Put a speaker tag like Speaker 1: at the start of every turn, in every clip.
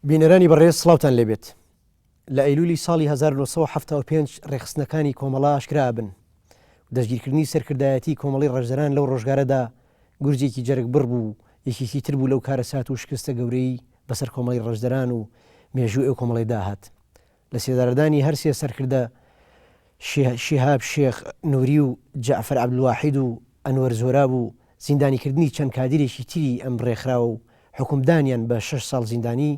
Speaker 1: بینەرانی بەڕێز سڵاوتان لێبێت. لە ئەیلولی ساڵی 1975 ڕێکخستنەکانی کۆمەڵە ئاشکرا ئەبن و دەستگیرکردنی سەرکردایەتی کۆمەڵەی ڕەشدەران لەو ڕۆژگارەدا گورزێکی جەرگبڕ بوو و یەکێکی تر بوو لەو کارەسات و شکستە گەورەی بەسەر کۆمەڵەی ڕەشدەران و مێژووی ئەو کۆمەڵەیدا هات. لە سێدارەدانی هەرسێ سەرکردە شیهاب شێخ نوری و جەعفەر عەبدولواحید و ئەنوەر زۆراب و زیندانیکردنی چەند کادیرێکی تری ئەم ڕێکخراوە و حوکمدانیان بە شەش ساڵ زیندانی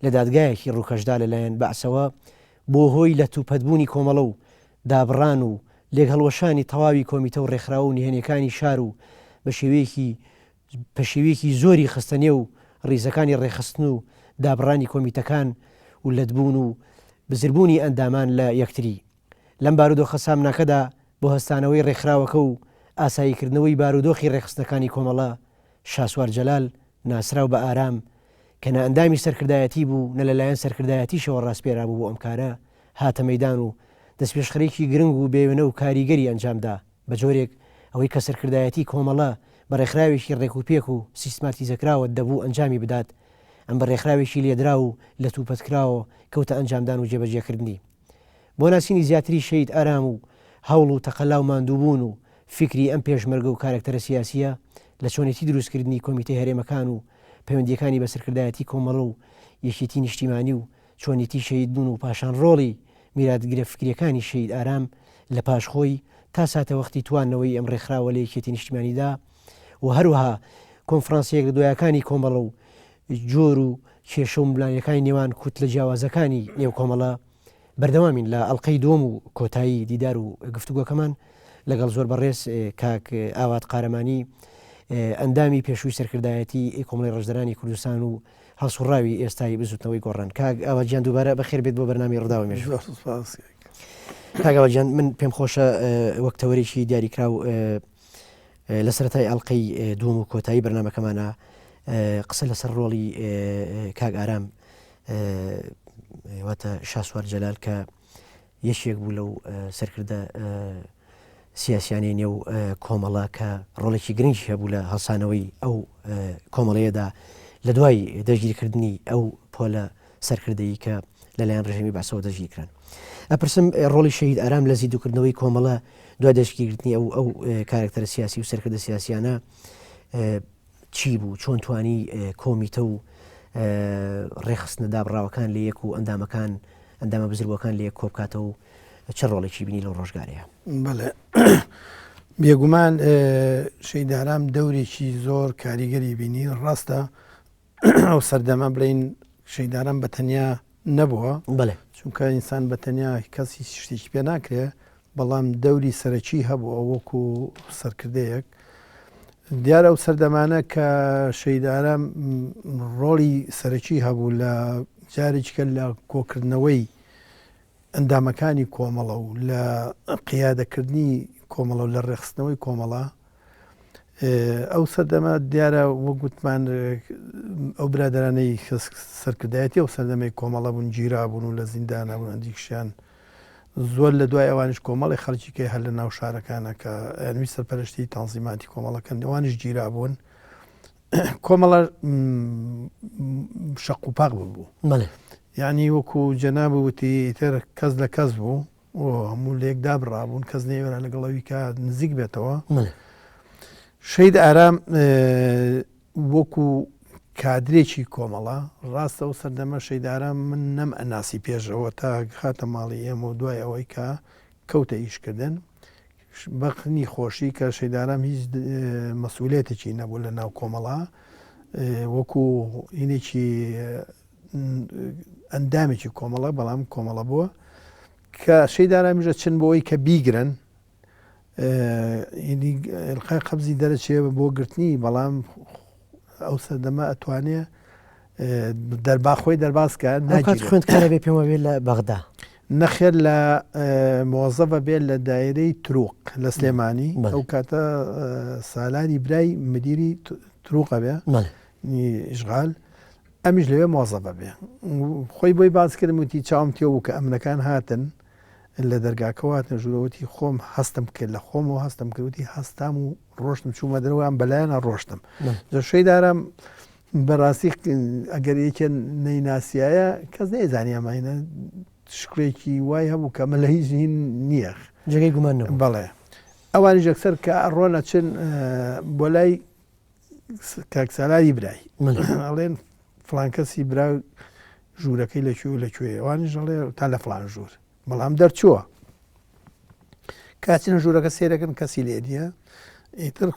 Speaker 1: لە دادگایەکی ڕووکەشدا لەلایەن بەعسەوە بووە هۆی لەتوپەتبوونی کۆمەڵە و دابڕان و لێکهەڵوەشانی تەواوی کۆمیتە و ڕێکخراوە و نهێنیەکانی شار و بە شێوەیەکی پەشێوییەکی زۆری خستە نێو ڕیزەکانی ڕێکخستن و دابڕانی کۆمیتەکان و لەتبوون و بزربوونی ئەندامان لە یەکتری. لەم بارودۆخە سامناکەدا بۆ هەستانەوەی ڕێکخراوەکە و ئاساییکردنەوەی بارودۆخی ڕێکخستنەکانی کۆمەڵە، شاسوار جەلال ناسراو بە ئارام کە نە ئەندامی سەرکردایەتی بوو نە لەلایەن سەرکردایەتیشەوە ڕاسپێرابوو بۆ ئەم کارە، هاتە مەیدان و دەستپێشخەریی گرنگ و بێوێنە و کاریگەری ئەنجامدا. بە جۆرێک ئەوەی کە سەرکردایەتی کۆمەڵە بە ڕێکخراوێکی ڕێکوپێک و سیستماتیزەکراوە دەبوو ئەنجامی بدات، ئەم بە ڕێکخراوێکی لێدراو و لەتوپەتکراوە کەوتە ئەنجامدان و جێبەجێکردنی. بۆ ناسینی زیاتری شەهید ئارام و هەوڵ و تەقەلا و ماندووبوون و فیکری ئەم پێشمەرگە و کارەکتەرە سیاسییە لە چۆنێتی دروستکردنی کۆمیتەی هەرێمەکان و پەیوەندییەکانی بە سەرکردایەتی کۆمەڵە و یەکێتی نیشتیمانی و چۆنیتی شەهیدبوون و پاشان ڕۆڵی میراتگرە فکریەکانی شەهید ئارام لە پاش خۆی تا ساتەوەختی توانەوەی ئەم ڕێکخراوە لە یەکێتی نیشتیمانیدا و هەروەها کۆنفرانسە یەک لە دوایەکانی کۆمەڵە و جۆر و کێشە و ململانێکانی نێوان کوتلە جیاوازەکانی نێو کۆمەڵە بەردەوامین لە ئەڵقەی دووەم و کۆتایی دیدار و گفتوگۆکەمان لەگەڵ زۆر بەڕێز کاک ئاوات قارەمانی ئەندامی پێشووی سەرکردایەتی کۆمەڵی ڕەشدەرانی کوردستان و هەڵسوڕاوی ئێستای بزوتنەوەی گۆڕان. کاک ئاوات گیان دووبارە بەخێر بێت بۆ بەرنامەی ڕووداوی مێژوو.
Speaker 2: زۆر سوپاس کاک.
Speaker 1: کاک ئاوات گیان من پێم خۆشە وەک تەوەرێکی دیاریکراو لە سەرەتای ئەڵقەی دووەم و کۆتایی بەرنامەکەمانە قسە لەسەر ڕۆڵی کاک ئارام واتە شاسوار جەلال کە یەکێک بوو لەو سەرکردە سیاسیانەی نێو کۆمەڵە کە ڕۆڵێکی گرنگی هەبوو لە هەڵسانەوەی ئەو کۆمەڵەیەدا لە دوای دەستگیرکردنی ئەو پۆلە سەرکردەیی کە لەلایەن ڕژێمی بەعسەوە دەستگیرکران. ئەپرسم ڕۆڵی شەهید ئارام لە زیندووکردنەوەی کۆمەڵە دوای دەستگیرکردنی ئەو ئەو کارەکتەرە سیاسی و سەرکردە سیاسیانە چی بوو؟ چۆن توانی کۆمیتە و ڕێکخستنە دابڕاوەکان لە یەک و ئەندامەکان ئەندامە بزربووەکان لە یەک کۆبکاتەوە و چ ڕۆڵێکی بینی لەو ڕۆژگارەیە؟
Speaker 2: بەڵێ بێگومان شەهید ئارام دەورێکی زۆر کاریگەری بینی ڕاستە ئەو سەردەمە بڵین شەهید ئارام بە تەنیا نەبووە
Speaker 1: بەڵێ
Speaker 2: چونکە ئینسان بە تەنیا کەس هیچ شتێکی پێ ناکرێ بەڵام دەوری سەرەکی هەبوو ئەو وەکو سەرکردەیەک دیارە ئەو سەردەمانە کە شەهید ئارام ڕۆڵی سەرەکی هەبوو لە جارێکیکە لە کۆکردنەوەی ئەندامەکانی کۆمەڵە و لە قیادەکردنی کۆمەڵە و لە ڕێکخستنەوەی کۆمەڵە ئەو سەردەمە دیارە وەک گوتمان ئەو برادەرانەی سەرکردایەتی ئەو سەردەمەی کۆمەڵە بوون گیرا بوون و لە زیندانە بوون هەندیکشیان زۆر لە دوای ئەوانیش کۆمەڵی خەڵکی کەی هەر لە ناو شارەکانە کە ئەنوی سەرپەرشتی تەنزیماتی کۆمەڵەکەن ئەوانیش گیرا بوون کۆمەڵە شەق و پاق ببوو یعنی وەکو جەناب وتی ئیتر کەس لە کەس بوو و هەموو لێک دابڕابوون کەس نەیوێرا لەگەڵ ئەوی کە نزیک بێتەوە شەید ئارام وەکو کادرێکی کۆمەڵە ڕاستە و سەردەمە شەید ئارام من نەم ئەناسی پێشەوە تا هاتە ماڵی ئێمە و دوای ئەوەی کە کەوتە ئیشکردن بەخنی خۆشی کە شەید ئارام هیچ مەسئولێتێکی نەبوو لە ناو کۆمەڵە وەکو هینێکی ئەندامێکی کۆمەڵە بەڵام کۆمەڵە بووە کە شەید ئارامیش ئەچن بۆ ئەوەی کە بیگرن ئیلقای قەبزی دەرەچێ بۆ گرتنی بەڵام ئەو سەردەمە ئەتوانێ دەربا خۆی دەرباز کە
Speaker 1: ناکات خوێندکارە بێ پێم وابێ لە بەغدا
Speaker 2: نەخێر لە مۆزەفە بێ لە دایرەی تروق لە سلێمانی ئەو کاتە سالاری برای مدیری تروقە بێ ئیشغال ئەمیش لەوێ مۆزەفە بێ خۆی بۆی باس کردم وتی چاوم تێ بوو کە ئەمنەکان هاتن لە دەرگاکەوە هاتنە ژوورەوە وتی خۆم هەستم کرد لە خۆمەوە هەستم کرد وتی هەستام و ڕۆشتم چوومە دەرەوە ئەم بەلایەنە ڕۆشتم جا شەیدارم. بەڕاستی ئەگەر یەکێ نەیناسیایە کەس نەیزانی ئەمانە شکڵێکی وای هەبوو کە ئەمە لە هیچ هین نییە.
Speaker 1: جێگەی گومان نەبوو.
Speaker 2: بەڵێ. ئەوانیش یەکسەر کە ئەڕۆن ئەچن بۆ لای کاک سالاری برای. ئەڵێن فڵان کەسی برا ژوورەکەی لە کوێ و لە کوێیە. ئەوانیش ئەڵێ تا لە فڵان ژوور. بەڵام دەرچووە. کاچنە ژوورەکە سێرەکەن کەسی لێ نییە ئیتر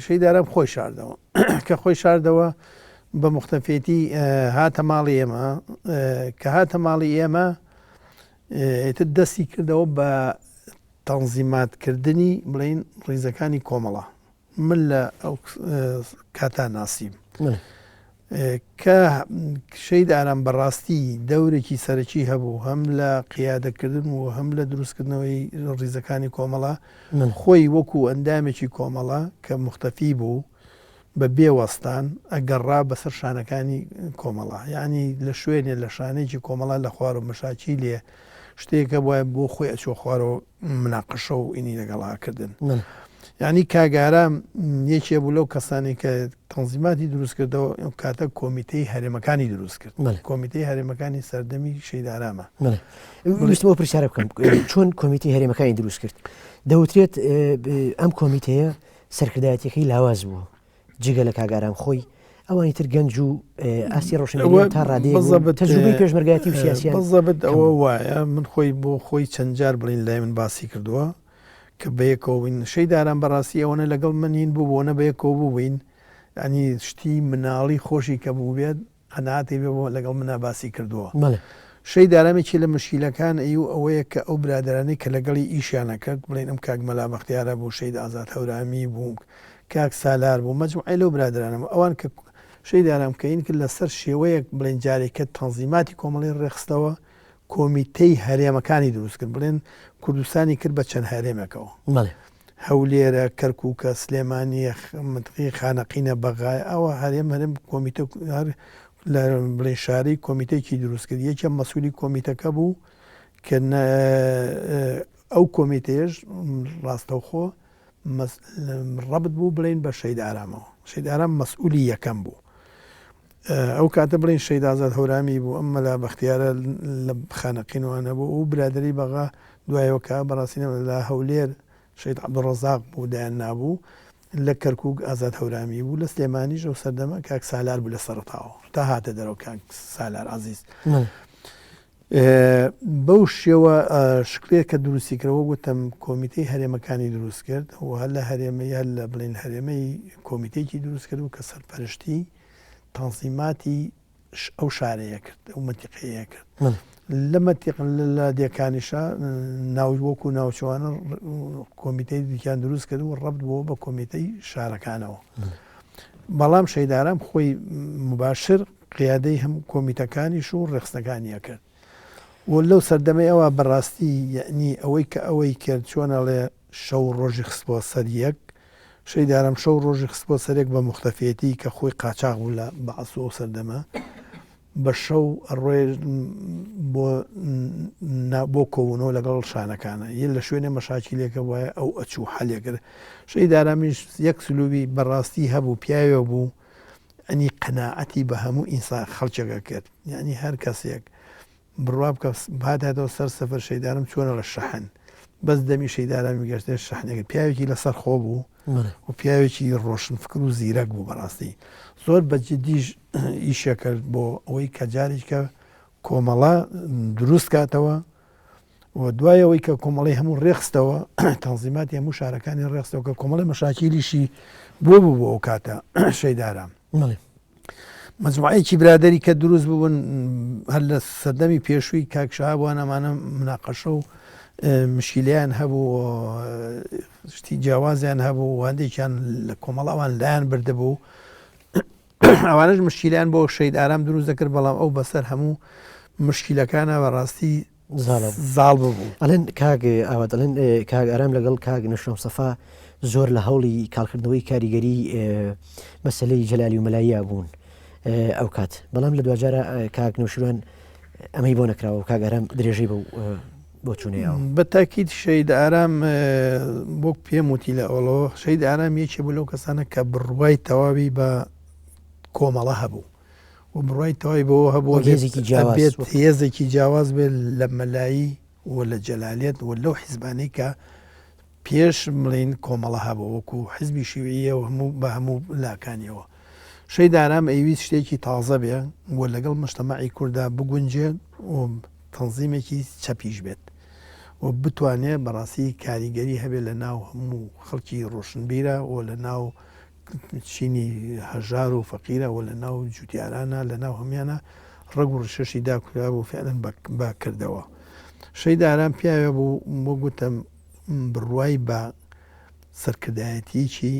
Speaker 2: شەی دارم خۆی شاردەوە کە خۆی شاردەوە بە مختەفێتی هاتە ماڵی ئێمە کە هاتە ماڵی ئێمە ئیتر دەستی کردەوە بە تەنزیماتکردنی بڵین ڕیزەکانی کۆمەڵە من لە ئەو کاتا ناسیم کە شەید ئارام بەڕاستی دەورێکی سەرەکی هەبوو هەم لە قیادەکردن و هەم لە دروستکردنەوەی ڕیزەکانی کۆمەڵە خۆی وەکو ئەندامێکی کۆمەڵە کە مختەفی بوو بە بێ وەستان ئەگەڕا بەسەر شانەکانی کۆمەڵە یعنی لە شوێنێ لە شانێکی کۆمەڵە لە خوار و مەشاکی لێ شتێکە وایە بۆ خۆی ئەچوە خوارەوە مناقشە و ئینی لەگەڵا کردن یعنی کاک ئارام یەکێ بوو لەو کەسانی کە تەنزیماتی دروست کردەوە ئەو کاتە کۆمیتەی هەرێمەکانی دروست کرد کۆمیتەی هەرێمەکانی سەردەمی شەید ئارامە
Speaker 1: ویستمەوە پرسیارە بکەم چۆن کۆمیتی هەرێمەکانی دروست کرد دەوترێت ئەم کۆمیتەیە سەرکردایەتەکەی لاواز بوو جگە لە کاک ئارام خۆی ئەوانی تر گەنج و ئاستی ڕۆشنبیریان تا ڕادەیەک بوو، تەجروبەی پێشمەرگایەتی و سیاسیان
Speaker 2: بزەبت ئەوە وایە من خۆی بۆ خۆی چەند جار بڵین لای من باسی کردووە کە بەیەکەوە بووین شەید ئارام بەڕاستی ئەوەنە لەگەڵ من هین بوو بۆنە بەیەکەوە بووین ینی شتی مناڵی خۆشی کە بوو بێت قەناعەتی بێ بۆ لەگەڵ منا باسی کردووە.
Speaker 1: بەڵێ.
Speaker 2: شەهید ئارام یەکێ لە مشکیلەکان ی و ئەوەیە کە ئەو برادەرانەی کە لەگەڵی ئیشیان ئەکرد بڵێین ئەم کاک مەلا بەختیارە بوو شەهید ئازاد هەورامی بوو کاک سالار بوو مەجموعەی لەو برادەرانە بوو ئەوان کە شەهید ئارام کە این کرد لەسەر شێوەیەک بڵێین جارێکە تەنزیماتی کۆمەڵی ڕێکخستەوە کۆمیتەی هەرێمەکانی دروست کرد بڵێن کوردستانی کرد بە چەند هەرێمێکەوە.
Speaker 1: بەڵێ.
Speaker 2: هەولێرە، کەرکوکە، سلێمانییە، مەنتقەی خانەقینە، بەغایە، ئەوە هەرێم هەرێم کۆمیتە هەر لە بڵێن شارەی کۆمیتەیەکی دروست کرد، یەکێ مەسولی کۆمیتەکە بوو کە ئەو کۆمیتەیەش ڕاستەوخۆ ڕەبت بوو بڵێن بە شەید ئارامەوە، شەید ئارام مەسئولی یەکەم بوو. ئەو کاتە بڵێن شەید ئازاد هەورامی بوو، ئەم مەلا بەختیارە لە خانەقین وانە بوو، ئەو برادەری بەغا دوایەوە کە بەڕاستی نەمە لە هەولێر شەهید عەبدولڕەزاق بوو دایان نابوو، لە کەرکووک ئازاد هەورامی بوو، لە سلێمانیش ئەو سەردەمە کاک سالار بوو لە سەرەتاوە تا هاتە دەرەوە کاک سالار عەزیز. بەو شێوە شکلێک کە دروستی کرد وەک وتم کۆمیتەی هەرێمەکانی دروست کرد و هەر لە هەرێمەی هەر لە بڵێن هەرێمەی کۆمیتەیەکی دروست کرد و کە سەرپەرشتی تەنزیماتی ئەو شارەیە کرد ئەو مەنتیقەیە کرد لە مەنتیق لە دێکانیشا ناو وەکو ناوچەوانە کۆمیتەی دیکان دروست کرد و ڕەبت بووە بە کۆمیتەی شارەکانەوە بەڵام شەیدارام خۆی مباشر قیادەی هەم کۆمیتەکانیش و ڕێخستنەکانی ئەکرد و لەو سەردەمەی ئەوە بەڕاستی یەعنی ئەوەی کە ئەوەی کرد چۆن ئەڵێ شەو ڕۆژی خستبووە سەر یەک شەیدارام شەو ڕۆژی خستبووە سەر یەک بە موختەفیەتی کە خۆی قاچاغ بوو لە بەعس و ئەو سەردەمە بە شەو ئەڕۆێ بۆ بۆ کۆبوونەوە لەگەڵ شانەکانە یە لە شوێنێ مەشاکیلێکە وایە ئەو ئەچوو حەلێ کرد شەیدارامیش یەک سلوبی بەڕاستی هەبوو پیاوێ بوو یەعنی قەناعەتی بە هەموو ئینسان خەڵکێک ئەکرد یەعنی هەر کەسێک بڕوا بکە بهاتایەتەوە سەر سەفەر شەیدارم چۆنە لە شەحن بەس دەمی شەیدارامی گەشتێ شەحنێک پیاوێکی لەسەر خۆ بوو و پیاوێکی ڕۆشن فکر و زیرەک بوو بەڕاستی زۆر بە جدیش ئیشە کرد بۆ ئەوەی کە جارێکە کۆمەڵە دروست کاتەوە و دوای ئەوەی کە کۆمەڵی هەموو ڕێخستەوە تەنزیماتی هەموو شارەکانی ڕێخستەوە کە کۆمەڵی مەشاکیلیشی بۆ بوو بۆ ئەو کاتە شەیدارە مجموعەیەکی برادری کە دروست ببوون هەر لە سەردەمی پێشووی کاک شەهاب وان ئەمانە مناقەشە و مشکیلیان هەبوو شتی جیاوازیان هەبوو و هەندێکیان لە کۆمەڵ ئەوان لایان بردبوو ئەوانەش مشکیلیان بۆ شەید ئارام دروست دەکرد بەڵام ئەو بەسەر هەموو مشکیلەکانە بەڕاستی زاڵ ببوو.
Speaker 1: ئەڵێن کاک ئاوات ئەڵێن کاک ئارام لەگەڵ کاک نەشرەم سەفا زۆر لە هەوڵی کاڵکردنەوەی کاریگەری مەسلەی جەلالی و مەلاییا بوون ئەو کات بەڵام لە دواجارە کاک نەوشیروان ئەمەی بۆ نەکراوە و کاک ئارام درێژەی بەو بۆچوونەیەوە.
Speaker 2: بە تاکید شەهید ئارام وەک پێم وتی لە ئەوڵەوە شەهید ئارام یەکێ بوو لەو کەسانە کە بڕوای تەواوی بە. کۆمەڵە هەبوو و بڕوای تەوای بەوە هەبوو
Speaker 1: وەک هێزێکی جیاواز
Speaker 2: بێت هێزێکی جیاواز بێت لە مەلایی و لە جەلالیەت و لەو حیزبانەی کە پێش بڵێین کۆمەڵە هەبوو وەکو حزبی شیوعیە و هەموو بە هەموو لاکانیەوە. شەهید ئارام ئەیویست شتێکی تازە بێ و لەگەڵ مجتەمەعی کوردا بگونجێ و تەنزیمێکی چەپیش بێت و بتوانێ بەڕاستی کاریگەری هەبێ لە ناو هەموو خەڵکی ڕۆشنبیرە و لە ناو چینی هەژار و فەقیرە و لە ناو جوتیارانە لە ناو هەموویانە ڕەگ و ڕیشەشی داکوتابوو فعلا بە کردەوە. شەهید ئارام پیاوێ بوو وەک گوتم بڕوای بە سەرکردایەتییەکی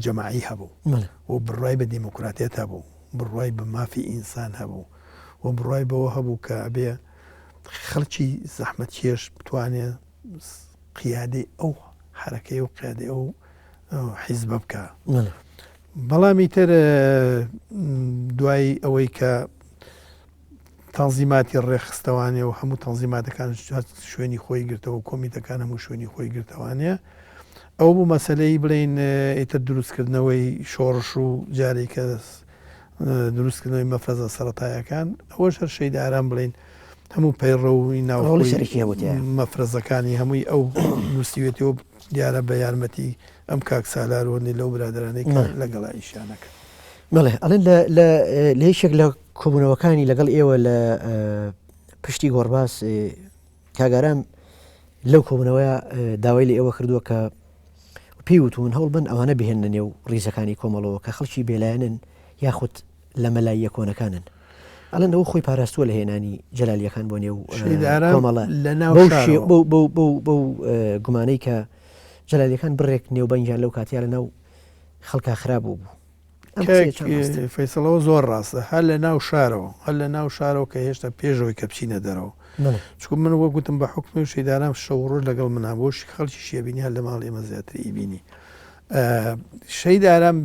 Speaker 2: جەماعی هەبوو و بڕوای بە دیموکراتیەت هەبوو، بڕوای بە مافی ئینسان هەبوو و بڕوای بەوە هەبوو کە ئەبێ خەڵکی زەحمەتکێش بتوانێ قیادەی ئەو حەرەکەی و قیادەی ئەو حیزبە بکا. بەڵام ئیتر دوای ئەوەی کە تەنزیماتی ڕێکخستەوانێ و هەموو تەنزیماتەکان شوێنی خۆی گرتەوە کۆمیتەکان هەموو شوێنی خۆی گرتەوانێ ئەو بوو مەسلەی بڵین ئیتر دروستکردنەوەی شۆڕش و جارێک کە دروستکردنەوەی مەفرەزە سەرەتایەکان ئەوەش هەر شەید ئارام بڵین هەموو پەیڕەوی ناوخۆی مەفرەزەکانی هەمووی ئەو نووسیوێتەوە دیارە بە یارمەتی ئەم کاک سالار و لەو برادرانەی کە لەگەڵ ئیشیانەکە.
Speaker 1: بەڵێ ئەڵێن لە لە یەکێک لە کۆبوونەوەکانی لەگەڵ ئێوە لە پشتی گۆڕباس کاگارام لەو کۆبوونەوەیە داوای لە ئێوە کردووە کە پێی وتون هەوڵ بن ئەوانە بهێننە نێو ڕیزەکانی کۆمەڵەوە کە خەڵکی بێلایەنن یاخود لە مەلاییە کۆنەکانن ئەڵێن ئەوە خۆی پاراستووە لە هێنانی جەلالیەکان بۆ نێو کۆمەڵە بەو گومانەی کە جەلالیەکان بڕێک نێوبەنگیان لەو کاتیا لە ناو خەڵکا خراپ بوو بوو.
Speaker 2: فەیسەڵەوە زۆر ڕاستە هەر لە ناو شارەوە هەر لە ناو شارەوە کە هێشتا پێشەوەی کە بچینە دەرەوە چکو من وەک گوتم بە حکومی و شەیدارام شەو ڕۆژ لەگەڵ منا بۆش خەڵکی شێبینی هەر لە ماڵ ئێمە زیاتر ئیبینی شەید ئارام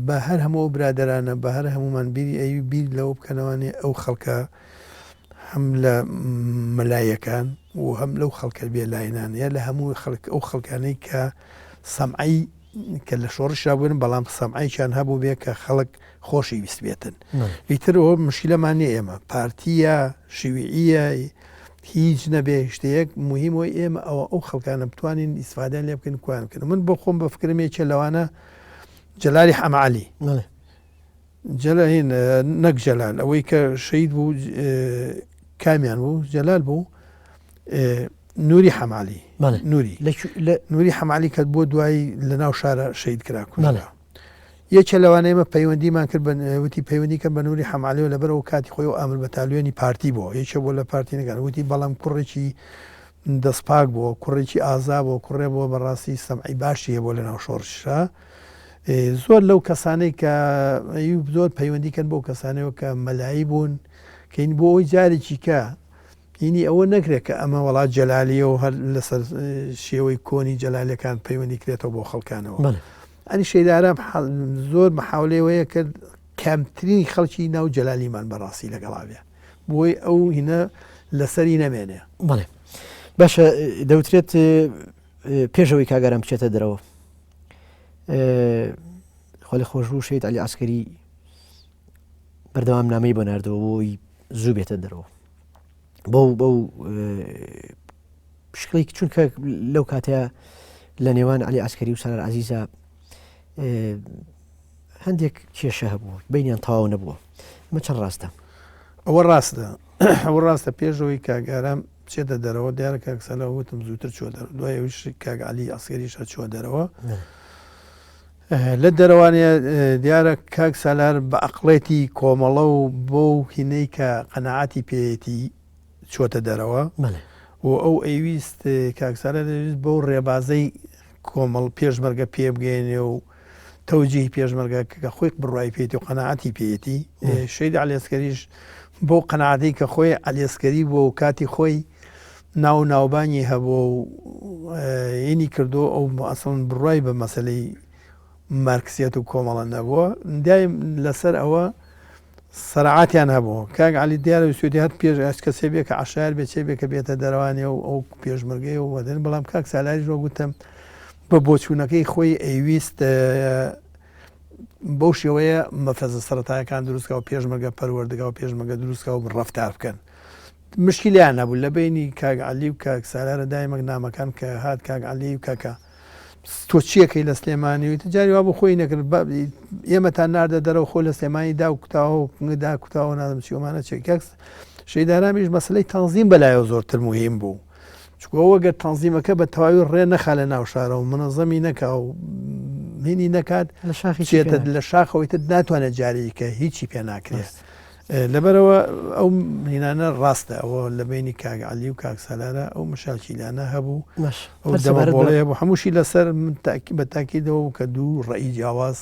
Speaker 2: بە هەر هەموو برادرانە بە هەر هەمومان بیری ئەوی بیر لەوە بکەنەوانێ ئەو خەڵکە هەم لە مەلایەکان و هەم لەو خەڵکە بێ لاینان یا لە هەموو خەڵک ئەو خەڵکانەی کە سەمعی کە لە شۆڕشا بوون بەڵام سەمعێکیان هەبوو بێ کە خەڵک خۆشی ویستبێتن ئیتر ئەوە مشکلەمان نیە ئێمە پارتیە شیوعیە هیچ نەبێ شتەیەک مهم وەی ئێمە ئەوە ئەو خەڵکانە بتوانین ئیسفادیان لێ بکەین کوان بکەن من بۆ خۆم بە فکرم یەکێ لەوانە جەلالی حەمەعەلی جەلال هین نەک جەلال ئەوەی کە شەید بوو کامیان بوو جەلال بوو نوری حەمالی نوری نوری حەمالی کە بۆ دوایی لە ناو شارە شەید کرا کوژرا یەکێ لەوانە ئێمە پەیوەندیمان کرد بە وتی پەیوەندی کە بە نوری حەمالیەوە لەبەرەوە کاتی خۆی و ئامر بەتالیۆنی پارتی بووە یەکێ بۆ لە پارتی نەکان وتی بەڵام کوڕێکی دەستپاک بووە کوڕێکی ئازا بووە کوڕێ بووە بەڕاستی سەمعی باشی هەبووە لە ناو شۆڕشا زۆر لەو کەسانەی کە زۆر پەیوەندی کەن بۆ کەسانەوە کە مەلایی بوون کەین بۆ ئەوی جارێکی کە هینی ئەوە نەکرێت کە ئەمە وەڵا جەلالیە و هەر لەسەر شێوەی کۆنی جەلالەکان پەیوەندی کرێتەوە بۆ خەڵکانەوە ئەنی شەیدارام زۆر محاولەیەوەیە کرد کەمترین خەڵکی ناو جەلالیمان بەڕاستی لەگەڵاوێ بۆی ئەو هینە لەسەری نەمێنێ.
Speaker 1: بەڵێ باشە دەوترێت پێشەوەی کاگەرام بچێتە دەرەوە خۆلی خۆشبوو شەید علی عسکەری بەردەوام نامەی بۆ ناردەوە بۆی زوو بێتە دەرەوە بەو بەو شکڵێک چونکە لەو کاتەیە لە نێوان علی عسکەری و سەرار عزیزە هەندێک کێشە هەبوو بینیان تەواو نەبووە ئەمە چەند ڕاستە؟
Speaker 2: ئەوە ڕاستە ئەوە ڕاستە پێشەوەی کاک ئارام بچێتە دەرەوە دیارە کاک سەلا وتم زووتر چوە دەرەوە دوای ئەویش کاک عەلی عەسکەریش هەر چوە دەرەوە لە دەرەوانێ دیارە کاک سالار بە ئەقڵێتی کۆمەڵە و بۆ هینەی کە قەنەعاتی پێیەتی چۆتە دەرەوە و ئەو ئەیویست کاک سالار دەیویست بەو ڕێبازەی کۆمەڵ پێشمەرگە پێ بگەیەنێ و تەوجیهی پێشمەرگە کە خۆی بڕوای پێیەتی و قەناعەتی پێیەتی شەید عەلی ئەسکەریش بەو قەناعەتەی کە خۆی عەلی ئەسکەری بووە و کاتی خۆی ناو ناوبانگی هەبووە و ینی کردو ئەو ئەسڵن بڕوای بە مەسەلەی مارکسیەت و کۆمەڵە نەبووە دایم لەسەر ئەوە سەرعاتیان هەبوو کاک عەلی دیارە ویستویەتی هەر پێش هەچ کەسێ بێ کە عەشایەر بێ چێ بێ کە بێتە دەرەوانێ و ئەو پێشمەرگەیە و وەدەن بەڵام کاک سالاریش وەک گوتم بە بۆچوونەکەی خۆی ئەیویست. بەو شێوەیە مەفرەزە سەرەتایەکان دروستکا و پێشمەرگە پەروەردگا و پێشمەرگە دروستکا و ڕەفتار بکەن. مشکیلەیان هەبوو لە بەینی کاک عەلی و کاک سالارە دایمەک نامەکان کە هات کاک عەلی و کاکە تۆ چیەکەی لە سلێمانی و جاری وابوو خۆی نەکرد ئێمەتان ناردە دەرەوە خۆ لە سلێمانی دا و کوتاوە و دا کوتاوە نازم چی ئەمانە چی کاک شەیدارامیش مەسلەی تەنزیم بەلایەوە زۆرتر موهیم بوو چونکە ئەو ئەگەر تەنزیمەکە بە تەواوی ڕێ نەخا لە ناو شارەوە منەزەمی نەکا و هینی نەکات
Speaker 1: لە شاخی چی پێ
Speaker 2: چێتە لە شاخەوەی تر ناتوانێت جارێکە هیچی پێ ناکرێت
Speaker 1: ڕاست.
Speaker 2: لەبەرئەوە ئەو هینانە ڕاستە ئەوە لە بەینی کاک عەلی و کاک سالارە ئەو مشاکیلانە هەبوو
Speaker 1: باش
Speaker 2: ئەو
Speaker 1: هەر سەبارەت بە
Speaker 2: دەمەبۆڵەیە هەبوو هەمووشی لەسەر من تاکی بە تاکیدەوە بوو کە دوو ڕەئی جیاواز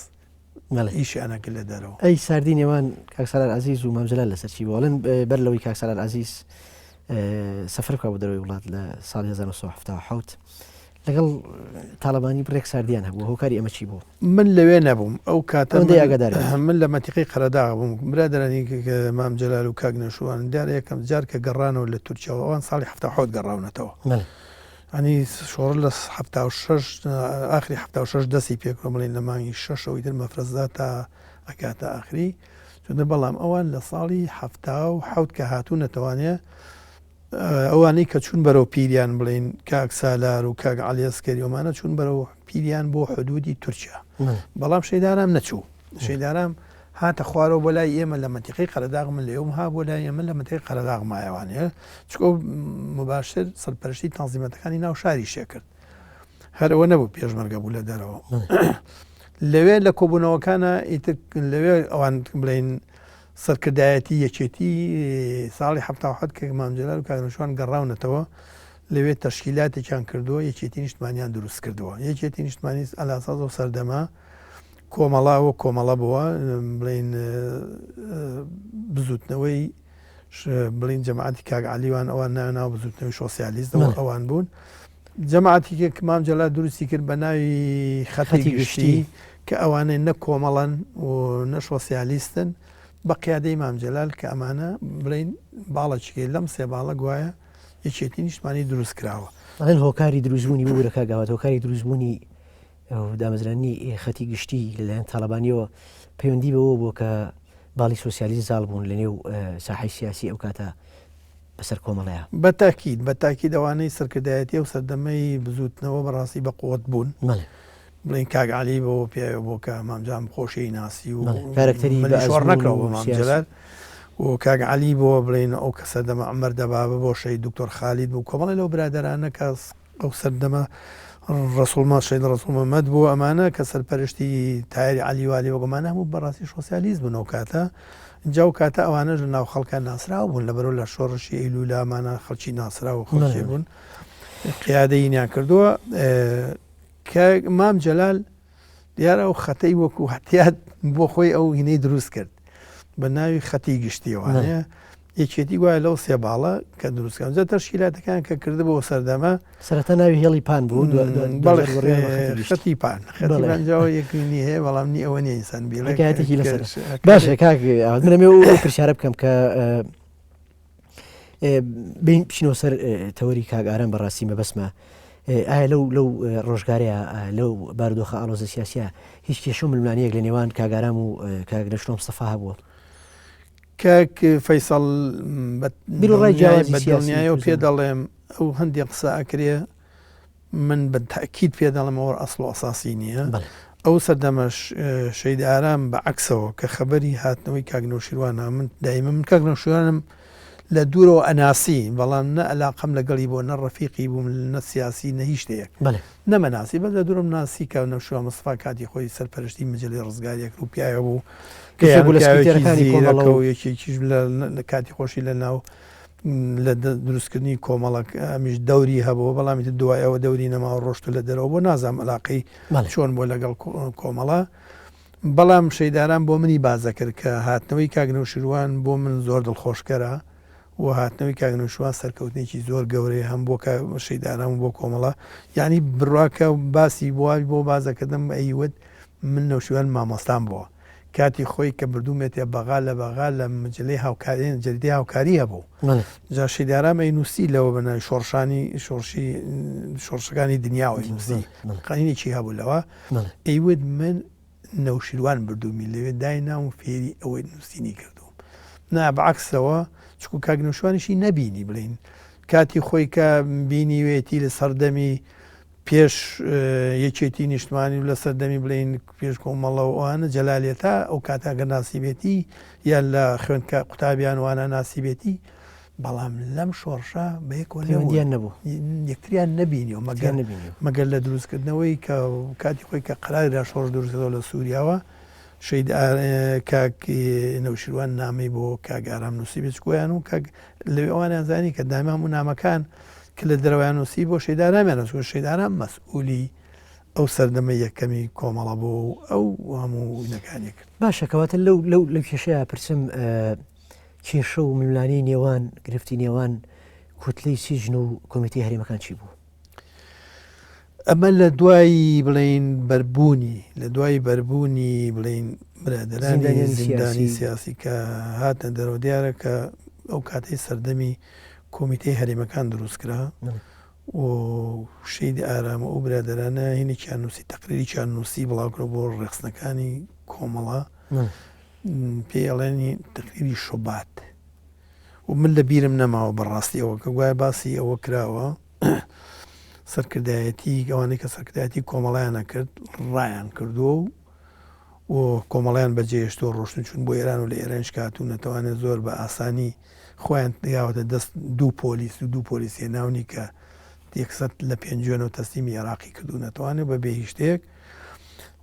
Speaker 1: بەڵێ.
Speaker 2: ئیشیان ئەکرد لە دەرەوە.
Speaker 1: ئەی ساردی نێوان کاک سالار عەزیز و مام جەلال لەسەر چی بوو؟ ئەڵێن بەر لەوەی کاک سالار عەزیز سەفەر بکا بۆ دەرەوەی وڵات لە ساڵی 1977 لەگەڵ تاڵەبانی بڕێک ساردیان هەبوو هۆکاری ئەمە چی بوو؟
Speaker 2: من لەوێ نەبووم ئەو کاتە
Speaker 1: ئەوەندەی ئاگادار بیت.
Speaker 2: من لە مەنتیقەی قەرەداغ بووم برادەرانی مام جەلال و کاک نەوشیروان دیارە یەکەم جار کە گەڕانەوە لە تورکیاوە ئەوان ساڵی 77 گەڕاونەتەوە
Speaker 1: بەڵێ.
Speaker 2: ینی شۆڕش لە 76 ئاخری 76 دەستی پێکرد بڵێن لە مانگی شەشەوەی تر مەفرەزا تا ئەکاتە ئاخری چونە بەڵام ئەوان لە ساڵی 77 کە هاتوونەتەوانێ ئەوانەی کە چوون بەرەو پیریان بڵێین کاک سالار و کاک عەلی ئەسکەری ئەمانە چوون بەرەو پیریان بۆ حدودی تورکیا بەڵام شەیدارام نەچوو شەیدارام هاتە خوارەوە بۆ لای ئێمە لە مەنتیقەی قەرەداغ من لێوم ها بۆ لای ئێمە لە مەنتیقەی قەرەداغ مایەوانێ چکۆ مباشر سەرپەرشتی تەنزیمەتەکانی ناو شاری شێ کرد هەر ئەوە نەبوو پێشمەرگە بوو لە دەرەوە لەوێ لە کۆبوونەوەکانە ئیتر لەوێ ئەوان بڵین سەرکردایەتی یەکێتی ساڵی 77 کە مام جەلال و کاک نەوشیروان گەڕاونەتەوە لەوێ تەشکیلاتێکیان کردووە یەکێتی نیشتمانیان دروست کردووە یەکێتی نیشتمانی ئەلاساز و سەردەمە کۆمەڵا وەک کۆمەڵە بووە بڵین بزوتنەوەی بڵین جەماعەتی کاک عەلیوان ئەوان ناوی ناو بزوتنەوەی شۆسیالیستەوە ئەوان بوون جەماعەتێک مام جەلال دروستی کرد بە ناوی خەتی گشتی کە ئەوانەی نە کۆمەڵەن و نە شۆسیالیستن بە قیادەی مام جەلال کە ئەمانە بڵین باڵەچیکەی لەم سێ باڵە گوایە یەکێتی نیشتمانی دروست کراوە.
Speaker 1: ئەڵێن هۆکاری دروستبوونی ببورە کاک ئاوات هۆکاری دروستبوونی دامەزراندنی خەتی گشتی لەلایەن تاڵەبانیەوە پەیوەندی بەوە بووە کە باڵی سۆسیالیست زاڵ بوون لە نێو ساحەی سیاسی ئەو کاتە بەسەر کۆمەڵەیا.
Speaker 2: بە تاکید، بە تاکید ئەوانەی سەرکردایەتی ئەو سەردەمەی بزووتنەوە بە ڕاستی بە قوەت بوون.
Speaker 1: بەڵێ.
Speaker 2: بڵێین کاک عەلی بەوە پیاوێ بوو کە مام جان خۆشی ناسی و
Speaker 1: بەڵێ کارەکتەری بە
Speaker 2: ملی شۆڕ
Speaker 1: ئەزموون
Speaker 2: نەکراوە بۆ
Speaker 1: و
Speaker 2: مام
Speaker 1: سیاسی.
Speaker 2: جەلال و کاک عەلی بۆ بڵێین ئەو کە سەردەمە عومەر دەبابە بۆ شەهید دکتۆر خالید بوو کۆمەڵێ لەو برادەرانە کە ئەو سەردەمە ڕەسوڵ ما شەهید ڕەسوڵ مەمەد بوو ئەمانە کە سەرپەرشتی تایری عەلی والی وەک ئەمانە هەموو بەڕاستی شۆسیالیست بوون ئەو کاتە ئینجا ئەو کاتە ئەوانەش لە ناو خەڵکا ناسراو بوون لەبەرەوە لە شۆڕشی ئەیلوولا ئەمانە خەڵکی ناسراو و خەڵکی بوون قیادەینیان کردووە کە مام جەلال دیارە ئەو خەتەی وەکو هەتیات بۆ خۆی ئەو هینەی دروست کرد بە ناوی خەتی گشتیەوانەیە یەکێتی وایە لەو سێ باڵە کە دروستکان جا تەشکیلاتەکان کە کردبوو سەردەمە
Speaker 1: سەرەتا ناوی هێڵی پان بوو
Speaker 2: خەتی پان خەتی پان جاوە یەکینی هەیە بەڵام نی ئەوە نیە ئینسان
Speaker 1: بیڵێ حکایەتێکی لەسەر باشە کاک منەمێ ئەو پرسیارە بکەم کە بین بچینەوە سەر تەوەری کاک ئارام بەڕاستی مەبەستمە ئایا لەو لەو ڕۆژگارەیە لەو بارودۆخە ئاڵۆزە سیاسیە هیچ کێشە و ململانێیەک لە نێوان کاک ئارام و کاک نەشرۆ مستەفا هەبووە؟
Speaker 2: کاک فەیسەڵ
Speaker 1: بیروڕای جیاوازی
Speaker 2: بە
Speaker 1: سیاسی
Speaker 2: دڵنیایەوە پێ
Speaker 1: توزان.
Speaker 2: دەڵێم ئەو هەندێک قسە ئەکرێ من بە تەئکید پێ دەڵێم ئەوە ئەسڵ و ئەساسی نییە.
Speaker 1: بەڵێ.
Speaker 2: ئەو سەردەمەش شەهید ئارام بە عەکسەوە کە خەبەری هاتنەوەی کاک نەوشیروان ها من دایمە من کاک نەوشیروانم لە دوورەوە ئەناسی بەڵام نە ئەلاقەم لەگەڵی بووە نە ڕەفیقی بووم نە سیاسی نە هیچ شتێک
Speaker 1: بەڵێ.
Speaker 2: نەمەناسی بەس لە دوورم ناسی کاک نەوشیروان مستەفا کاتی خۆی سەرپەرشتی مەجەلەی ڕزگاری ئەکرد و پیاوێ بوو کە
Speaker 1: یەکێک بوو لە
Speaker 2: پیاوێکی
Speaker 1: سکرتێرەکانی کۆمەڵە
Speaker 2: زیرەکە
Speaker 1: و
Speaker 2: و یەکێکیش لە کاتی خۆشی لە ناو لە دروستکردنی کۆمەڵە ئەمیش دەوری هەبووە بەڵام ئیتر دوای ئەوە دەوری نەماوە ڕۆشتە لە دەرەوە بۆ نازانم ئەلاقەی چۆن بووە لەگەڵ کۆمەڵە بەڵام شەیداران بۆ منی باس دەکرد کە هاتنەوەی کاک نەوشیروان بۆ من زۆر دڵخۆشکەرە و هاتنەوەی کاک نەوشیروان سەرکەوتنێکی زۆر گەورەیە هەم بۆ شەیداران و بۆ کۆمەڵە یعنی بڕواکە باسی بۆ بۆ باس دەکردم ئەیوت من نەوشیروان مامۆستام بووە کاتی خۆی کە بردوومێتیە بەغا لە بەغا لە مجلەی هاوکاری جەریدەی هاوکاری هەبوو جا شیدارام ئەینووسی لەوە بە ناوی شۆڕشانی شۆڕشی شۆڕشەکانی دنیاوە ئەینووسی قەینێکی هەبوو لەوە ئەیوت من نەوشیروان بردوومی لەوێ داینام و فێری ئەوەی نووسینی کردووم. نا بە عەکسەوە چونکو کاک نەوشیروانیشی نەبینی بڵێین کاتی خۆی کە بینیوێتی لە سەردەمی پێش یەکێتی نیشتمانی و لە سەردەمی بڵێین پێش کۆمەڵە و ئەوانە جەلالیەتا ئەو کاتە گەر ناسیبێتی یان لە خوێندکە قوتابیان وانە ناسیبێتی بەڵام لەم شۆڕشە بەیەکەوە
Speaker 1: پەیوەندیان نەبوو
Speaker 2: یەکتریان نەبینیوە مەگەر
Speaker 1: نەبینیوە
Speaker 2: مەگەر لە دروستکردنەوەی کە کاتی خۆی کە قەراردا شۆڕش دروستکردەوە لە سووریاوە شەهید کاک نەوشیروان نامەی بۆ کاک ئارام نووسی بێچکۆیان و کاک لەوێ ئەوانیان زانی کە داما هەموو نامەکان کە لە دەرەوەیان نووسی بۆ شەهید ئارامیان نووسی شەهید ئارام مەسئولی ئەو سەردەمە یەکەمی کۆمەڵە بۆ و ئەو هەموو نەکانی کرد.
Speaker 1: باشە کەواتە لەو لەو لەو کێشەیە پرسم کێشە و ململانێی نێوان گرفتی نێوان کوتلەی سیجن و کۆمیتەی هەرێمەکان چی بوو؟
Speaker 2: ئەمە لە دوای بڵێین بەربوونی لە دوای بەربوونی بڵێین برادەرانی زیندانی سیاسی کە هاتنە دەرەوە دیارە کە ئەو کاتەی سەردەمی کۆمیتەی هەرێمەکان دروست کرا و شەید ئارام و ئەو برادەرانە هینێکیان نووسی تەقریریان نووسی بڵاوکرا بۆ ڕێخستنەکانی کۆمەڵە پێی ئەڵێنی تەقریری شوبات و من لە بیرم نەماوە بەڕاستی ئەوە کە گوایە باسی ئەوە کراوە سەرکردایەتی ئەوانەی کە سەرکردایەتی کۆمەڵیان نەکرد ڕایان کردووە و و کۆمەڵیان بەجێهێشتووە ڕۆشتن چون بۆ ئێران و لە ئێرانیش کاتوونەتەوانێ زۆر بە ئاسانی خۆیان یاوەتە دەست دوو پۆلیس و دوو پۆلیس هێناونی کە یەکسەر لە پێنجوێنەوە تەسلیمی عێراقی کردوونەتەوانێ بە بێ هیچ شتێک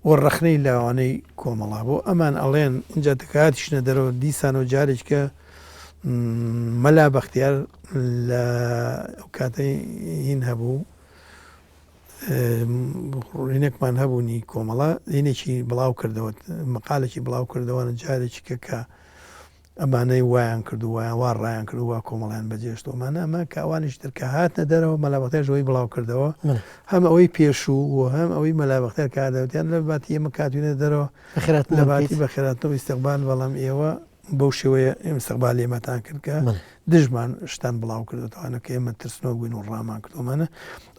Speaker 2: و ڕەخنەی لاوانەی کۆمەڵا بۆ ئەمان ئەڵێن اینجا دەکاتیشنە دەرەوە دیسانەوە جارێکە مەلا بەختیار لە ئەو کاتەی هین هەبوو ڕینێکمان هەبوونی کۆمەڵە هینێکی بڵاو کردەوە مقالێکی بڵاو کردەوە جارێکی کە کە ئەمانەی وایان کرد و وایان وا ڕایان کرد و وا کۆمەڵیان بەجێشتەوە مانە ئەمە کە ئەوانیش تر کە هاتنە دەرەوە مەلا بەختیار ئەوەی بڵاو کردەوە هەم ئەوەی پێشوو و هەم ئەوەی مەلا بەختیار کە دەوتیان لە باتی ئێمە کاتوینە دەرەوە لە باتی بەخێراتنەوە ئیستقبال بەڵام ئێوە بەو شێوەیە ئیستقبالی ئێمەتان کرد کە دژمان شتان بڵاو کردەوە کە ئێمە ترسنۆک بووین و ڕامان کردومانە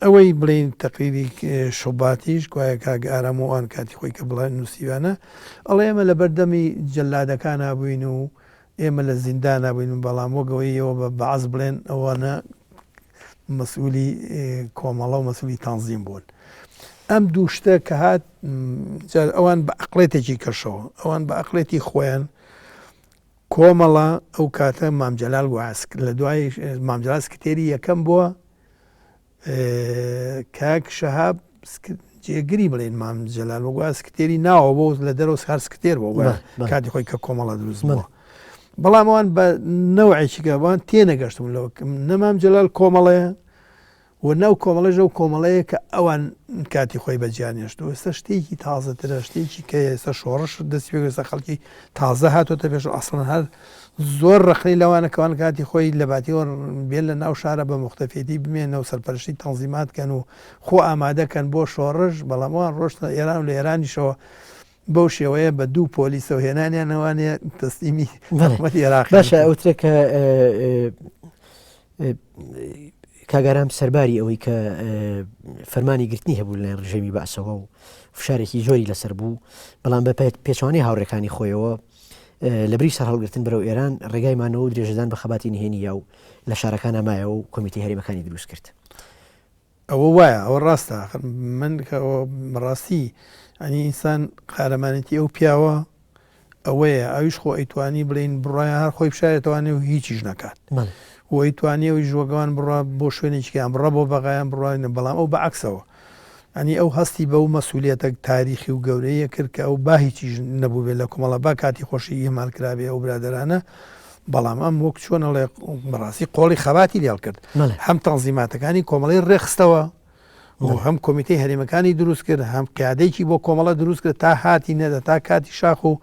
Speaker 2: ئەوەی بڵێین تەقریری شوباتیش گوایە کاک ئارام و ئەوان کاتی خۆی کە بڵێن نووسیویانە ئەڵێ ئێمە لە بەردەمی جەلادەکانا بووین و ئێمە لە زیندانا بووین بەڵام وەک ئەوەی ئێوە بە بەعس بڵێن ئەوانە مەسئولی کۆمەڵە و مەسئولی تەنزیم بوون. ئەم دوو شتە کە هات ئەوان بە ئەقڵێتێکی کەشەوە ئەوان بە ئەقلێتی خۆیان کۆمەڵە ئەو کاتە مام جەلال گوایە لە دوای مام جەلال سکرتێری یەکەم بووە کاک شەهاب جێگری بڵێن مام جەلال وەگوایە سکرتێری ناوە بۆ لە دەرەوە هەر سکرتێر بۆ کاتی خۆی کە کۆمەڵە دروست بووە بەڵام ئەوان بە نەوعێکی گەوان تێنەگەشتم لەوە نەمام جەلال کۆمەڵەیە و ناو کۆمەڵەش ئەو کۆمەڵەیە کە ئەوان کاتی خۆی بەجیان هێشتووە، ئێستا شتێکی تازەترە، شتێکی کە ئێستا شۆڕش دەستی پێ ئێستا خەڵکی تازە هاتۆتە پێش ئەسڵەن هەر زۆر ڕەخنەی لەوانە کەوان کاتی خۆی لە باتیەوە بێن لە ناو شارە بە مختەفێتی بمێنەوە سەرپەرشتی تەنزیمات کەن و خۆ ئامادەکەن بۆ شۆڕش، بەڵام ئەوان ڕۆشتنە ئێران و لە ئێرانیشەوە بەو شێوەیە بە دوو پۆلیسەوە هێنانیانەوانێ تەسلیمی حکومەتی عێراق
Speaker 1: باشە ئەوترێ کە کاگارام سەرباری ئەوەی کە فەرمانی گرتنی هەبوو لەلایەن ڕژێمی بەعسەوە و فشارێکی زۆری لەسەر بوو بەڵام بە پێچوانی هاوڕێکانی خۆیەوە لەبری سەرهەڵگرتن بەرەو ئێران ڕێگای مانەوە و درێژەدان بە خەباتی نهێنی یا و لە شارەکانە مایەوە و کۆمیتی هەرێمەکانی دروست کرد.
Speaker 2: ئەوە وایە ئەوە ڕاستە ئاخر من کە ئەوە بەڕاستی ئەنی ئینسان قارەمانێتی ئەو پیاوە ئەوەیە ئەویش خۆ ئەیتوانی بڵین بڕای هەر خۆی بشارێتوانێ و هیچیش نەکات و ئەیتوانی ئەوی ژۆگەوان بڕا بۆ شوێنێکیان بڕە بۆ بەغایان بڕاینە بەڵام ئەو بەعکسەوە ئەنی ئەو هەستی بەو مەسوولێتە تاریخی و گەورەیە کرد کە ئەو با هیچیش نەبوو بێت لە کۆمەڵە با کاتی خۆشی ئیهمال کرابێ ئەو برادەرانە بەڵام ئەم وەک چۆن ئەڵێ بەڕاستی قۆڵی خەباتی لێڵ کرد هەم تەنزیماتەکانی کۆمەڵی ڕێخستەوە و هەم کۆمیتەی هەرێمەکانی دروست کرد هەم قیادێکی بۆ کۆمەڵە دروست کرد تا هاتی نەدە تا کاتی شاخ و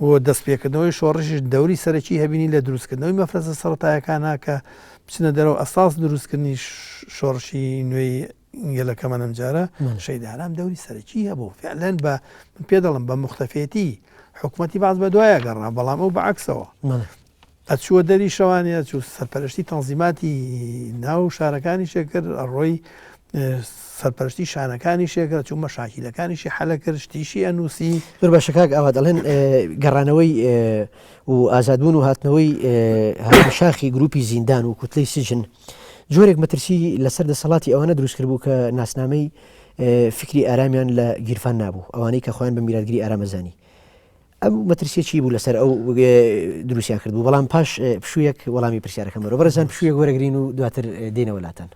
Speaker 2: و دەستپێکردنەوەی شۆڕشیش دەوری سەرەکی هەبینی لە دروستکردنەوەی مەفرەزە سەرەتایەکانە کە بچنە دەرەوە ئەساس دروستکردنی شۆڕشی نوێی گەلەکەمان ئەمجارە شەهید ئارام دەوری سەرەکی هەبوو فعلەن بە من پێ دەڵم بە مختەفێتی حکوومەتی باز بە دوایە گەڕا بەڵام ئەو بەعکسەوە ئەچووە دەری شەوانێ ئەچوو سەرپەرشتی تەنزیماتی ناو شارەکانی شێکرد ئەڕۆی سەرپەرشتی شانەکانیشی ئەکرد، چوو مەشاکیلەکانیشی حەل ئەکرد، شتیشی ئەنووسی.
Speaker 1: زۆر باشە کاک ئاوات، ئەڵێن گەڕانەوەی و ئازادبوون و هاتنەوەی هاتنە شاخی گروپی زیندان و کوتلەی سجن جۆرێک مەترسی لەسەر دەسەڵاتی ئەوانە دروست کردبوو کە ناسنامەی فکری ئارامیان لە گیرفان نابوو، ئەوانەی کە خۆیان بە میراتگری ئارام ئەزانی. ئەم مەترسیە چی بوو لەسەر ئەو دروستیان کردبوو؟ بەڵام پاش پشوویەک وەڵامی پرسیارەکەم بەرەوە. بەڕێزان پشوویەک وەرەگرین و دواتر دێنەوە لاتان.